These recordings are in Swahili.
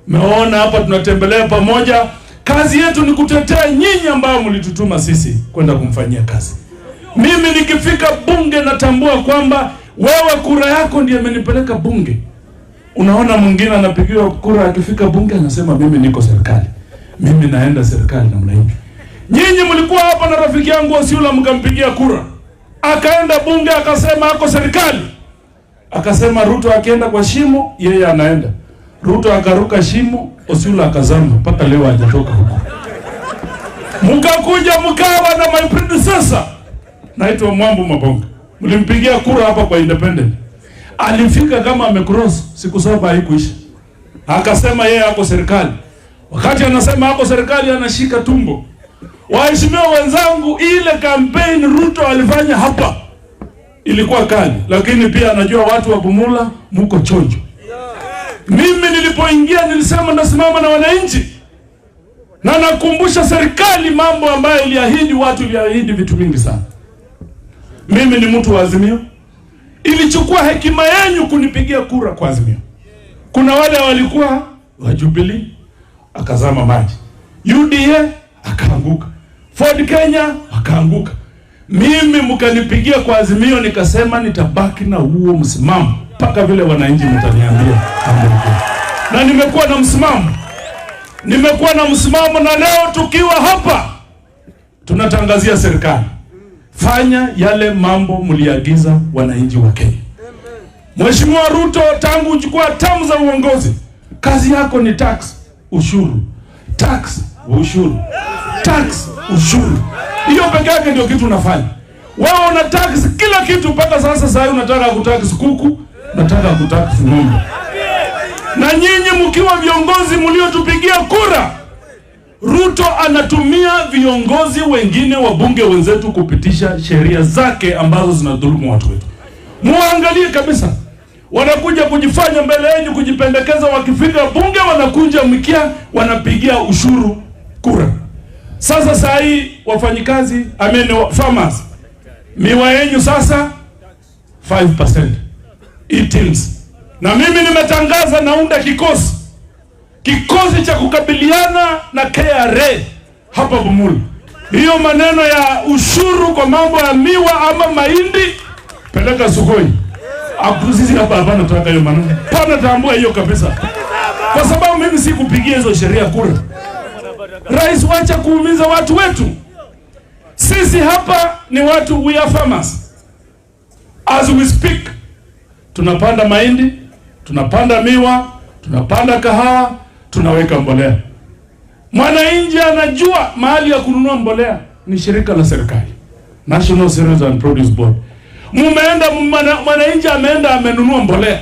Meona hapa tunatembelea pamoja. Kazi yetu ni kutetea nyinyi ambao mlitutuma sisi kwenda kumfanyia kazi. Mimi nikifika bunge natambua kwamba wewe kura yako ndiye imenipeleka bunge. Unaona mwingine anapigiwa kura akifika bunge anasema mimi niko serikali, mimi naenda serikali namna hii. Nyinyi mlikuwa hapa na rafiki yangu Wasiula mkampigia kura, akaenda bunge akasema ako serikali, akasema Ruto akienda kwa shimo yeye anaenda. Ruto akaruka shimo, Osiula akazama, mpaka leo hajatoka huko. Mkakuja mkawa na my predecessor naitwa Mwambu Mabonga, mlimpigia kura hapa kwa independent. Alifika kama amecross, siku 7 haikuisha, akasema yeye ako serikali. Wakati anasema ako serikali, anashika tumbo. Waheshimiwa wenzangu, ile campaign Ruto alifanya hapa ilikuwa kali, lakini pia anajua watu wa Bumula muko chonjo. Mimi nilipoingia nilisema nasimama na wananchi, na nakumbusha serikali mambo ambayo iliahidi watu, iliahidi vitu mingi sana. Mimi ni mtu wa Azimio, ilichukua hekima yenu kunipigia kura kwa Azimio. Kuna wale walikuwa wa Jubilee akazama maji, UDA akaanguka, Ford Kenya akaanguka. Mimi mkanipigia kwa Azimio, nikasema nitabaki na huo msimamo mpaka vile wananchi mtaniambia. Na nimekuwa na msimamo, nimekuwa na msimamo, na leo tukiwa hapa tunatangazia serikali, fanya yale mambo mliagiza wananchi wa Kenya. Mheshimiwa Ruto, tangu uchukua tamu za uongozi, kazi yako ni tax, ushuru, tax, ushuru, tax, ushuru. Hiyo peke yake ndio kitu unafanya wewe. Una tax kila kitu mpaka sasa. Sasa unataka kutax kuku, unataka kutax ng'ombe. Na nyinyi mkiwa viongozi mliotupigia kura, Ruto anatumia viongozi wengine wa bunge wenzetu kupitisha sheria zake ambazo zinadhulumu watu wetu. Muangalie kabisa, wanakuja kujifanya mbele yenu, kujipendekeza. Wakifika bunge wanakunja mkia, wanapigia ushuru kura. Sasa saa hii wafanyikazi, I mean farmers, miwa yenu sasa 5% eTIMS. Na mimi nimetangaza naunda kikosi cha kukabiliana na KRA hapa Bumula. Hiyo maneno ya ushuru kwa mambo ya miwa ama mahindi peleka sokoni. Sisi hapa hapana tutaka hiyo maneno. Pana tambua hiyo kabisa. Kwa sababu mimi sikupigia hizo sheria kura. Rais, wacha kuumiza watu wetu. Sisi hapa ni watu, we are farmers. As we speak, tunapanda mahindi, tunapanda miwa, tunapanda kahawa, tunaweka mbolea. Mwananchi anajua mahali ya kununua mbolea ni shirika la serikali, National Cereals and Produce Board. Mumeenda, mwananchi ameenda amenunua mbolea,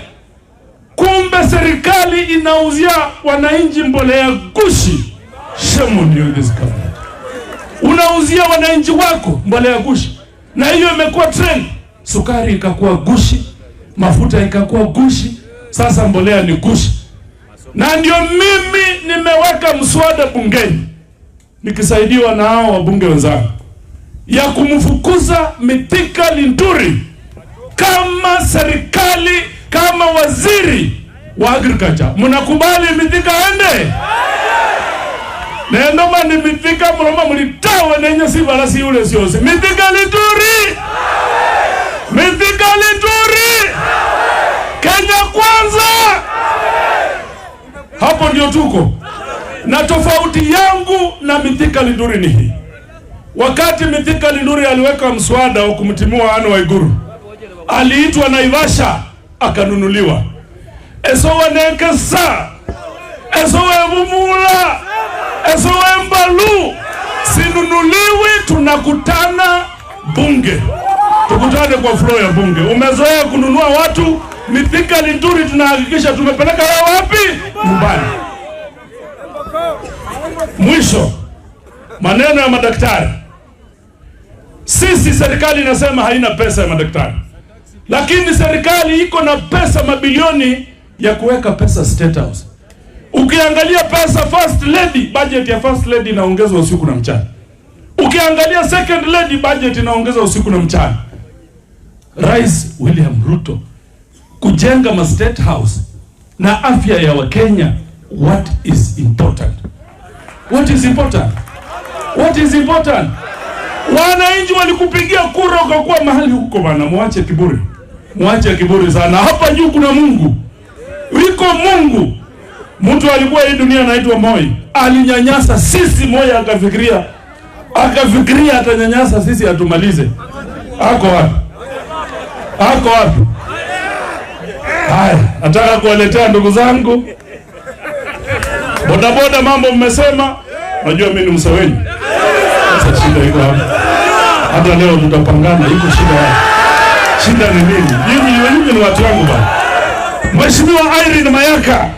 kumbe serikali inauzia wananchi mbolea gushi. Shame on you this government. Unauzia wananchi wako mbolea gushi, na hiyo imekuwa trend. Sukari ikakuwa gushi, mafuta ikakuwa gushi, sasa mbolea ni gushi. Na ndio mimi nimeweka mswada bungeni nikisaidiwa na hao wabunge wenzangu ya kumfukuza Mithika Linturi kama serikali, kama waziri wa agriculture. Mnakubali Mithika aende? Nendoma ni Mithika muloma mulitawa nenye sibala si ule siosi. Mithika Linturi! Mithika Linturi! Kenya kwanza! Hapo ndio tuko. Na tofauti yangu na Mithika Linturi ni hii. Wakati Mithika Linturi aliweka mswada wa kumtimua Anne Waiguru, aliitwa Naivasha akanunuliwa. Esowe nekesa, esowe Bumula, esowe Mbalu, sinunuliwi. Tunakutana bunge, tukutane kwa floor ya bunge. Umezoea kununua watu. Mithika Linturi tunahakikisha tumepeleka wao wapi? Nyumbani. Mwisho, maneno ya madaktari. Sisi serikali inasema haina pesa ya madaktari, lakini serikali iko na pesa mabilioni ya kuweka pesa State House. Ukiangalia pesa First Lady, budget ya First Lady inaongezwa usiku na mchana. Ukiangalia Second Lady, budget inaongezwa usiku na mchana. Rais William Ruto kujenga ma State House na afya ya Wakenya What is important? What is important? What is important? Wananchi walikupigia kura ukakuwa mahali huko bana, muache kiburi, muache kiburi sana. Hapa juu kuna Mungu, iko Mungu. Mtu alikuwa hii dunia anaitwa Moi, alinyanyasa sisi. Moi akafikiria atanyanyasa sisi atumalize. Ako wapi? Ako wapi? Haya, nataka kuwaletea ndugu zangu bodaboda, mambo mmesema. Najua mimi ni msewenyu. Sasa shida iko hapa, hata leo tutapangana. Iko shida wapi? Shida ni nini? Nyinyi ni watu wangu bana. Mheshimiwa Irene Mayaka.